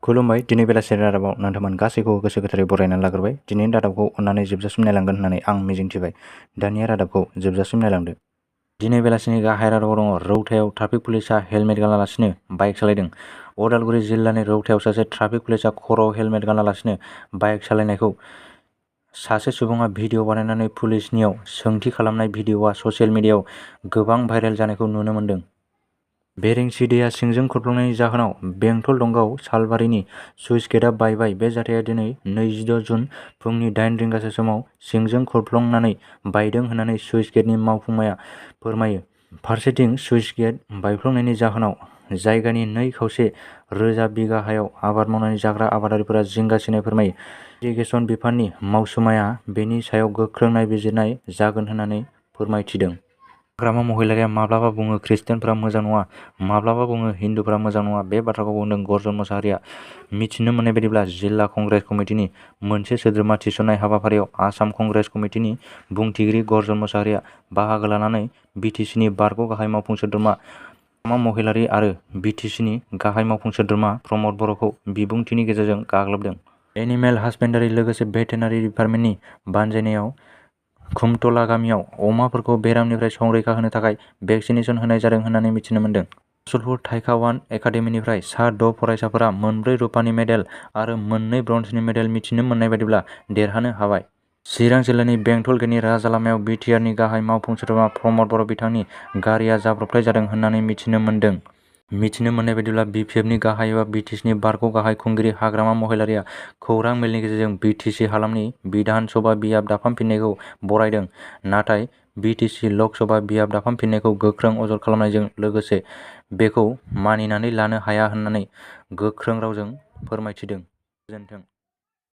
खुलुमबाय। दिनै बेलासिनि रादाबाव नोंथांमोन गासैखौबो गोसो गोथारै बरायनानै लाग्रोबाय। दिनैनि रादाबखौ अननानै जोबजासिम नायलांगोन होननानै आं मिजिंथिबाय। दानिया रादाबखौ जोबजासिम नायलांदो। दिनै बेलासिनि गाहाय रादाबाव दङ। रौतायाव ट्राफिक पुलिसआ हेलमेट गानालासिनो बाइक सालायदों। उदालगुरि जिल्लानि रौतायाव सासे ट्राफिक पुलिसआ खर'आव हेलमेट गानालासिनो बाइक सालायनायखौ सासे सुबुङा भिडिअ बानायनानै पुलिसनियाव सोंथि खालामनाय भिडिअआ ससियेल मिडियायाव गोबां भाइरेल जानायखौ नुनो मोन्दों। बेरेंसि दैया सिंजों खुरख्लांनायनि जाहोनाव बेंटल दंगाव सालबारिनि सुइस गेटआ बायबाय। बे जाथाया दिनै 26 जुन फुंनि 8 रिंगासो समाव सिंजों खुरख्लांनानै बायदों होननानै सुइस गेटनि मावफुंमाया फोरमायो। फारसेथिं सुइस गेट बायफ्लंनायनि जाहोनाव जायगानि 2.5 रोजा बिगा हायाव आबाद मावनानै जाग्रा आबादारिफोरा जिंगा सिनाय फोरमायो। इरिगेसन बिफाननि मावसुमाया बेनि सायाव गोख्रों नायबिजिरनाय जागोन होननानै फोरमायथिदों। हाग्रामा महिलारिया माब्लाबा बुङो खृष्टियानफोरा मोजां नङा, माब्लाबा बुङो हिन्दुफोरा मोजां नङा। बे बाथ्राखौ बुंदों गर्जन मोसाहारिया। मिथिनो मोननाय बायदिब्ला जिल्ला कंग्रेस कमिटिनि मोनसे सोद्रोमा थिसननाय हाबाफारियाव आसाम कंग्रेस कमिटिनि बुंथिगिरि गर्जन मोसाहारिया बाहागो लानानै बिटिसिनि बारग' गाहाय मावफुं सोद्रोमा हाग्रामा महिलारि आरो बिटिसिनि गाहाय मावफुं सोद्रोमा प्रमद बर'खौ बिबुंथिनि गेजेरजों गाग्लोबदों। एनिमेल हासबेन्डारि लोगोसे भेटेनारि डिपार्टमेन्टनि बानजायनायाव खुमटला गामियाव अमाफोरखौ बेरामनिफ्राय संरैखा होनो थाखाय भेक्सिनेसन होनाय जादों होननानै मिथिनो मोन्दों। मुसलपुर ताइक्वान एकाडेमिनिफ्राय सा 6 फरायसाफोरा 4 रुपानि मेडेल आरो 2 ब्रन्जनि मेडेल मिथिनो मोननाय बायदिब्ला देरहानो हाबाय। चिरां जिल्लानि बेंटल गेटनि राजालामायाव बिटिआरनि गाहाय मावफुं सोद्रोमा प्रमद बर' बिथांनि गारिया जाब्रबथाय जादों होननानै मिथिनो मोन्दों। मिथिनो मोननाय बायदिब्ला बिपिएफनि गाहाय एबा बिटिसिनि बारग' गाहाय खुंगिरि हाग्रामा महिलारिया खौरां मेलनि गेजेरजों बिटिसि हालामनि बिधान सभा बियाब दाफामफिननायखौ बरायदों। नाथाय बिटिसि लक सभा बियाब दाफामफिननायखौ गोख्रों अजद खालामनायजों लोगोसे बेखौ मानिनानै लानो हाया होननानै गोख्रों रावजों फोरमायथिदों। गोजोन्थों।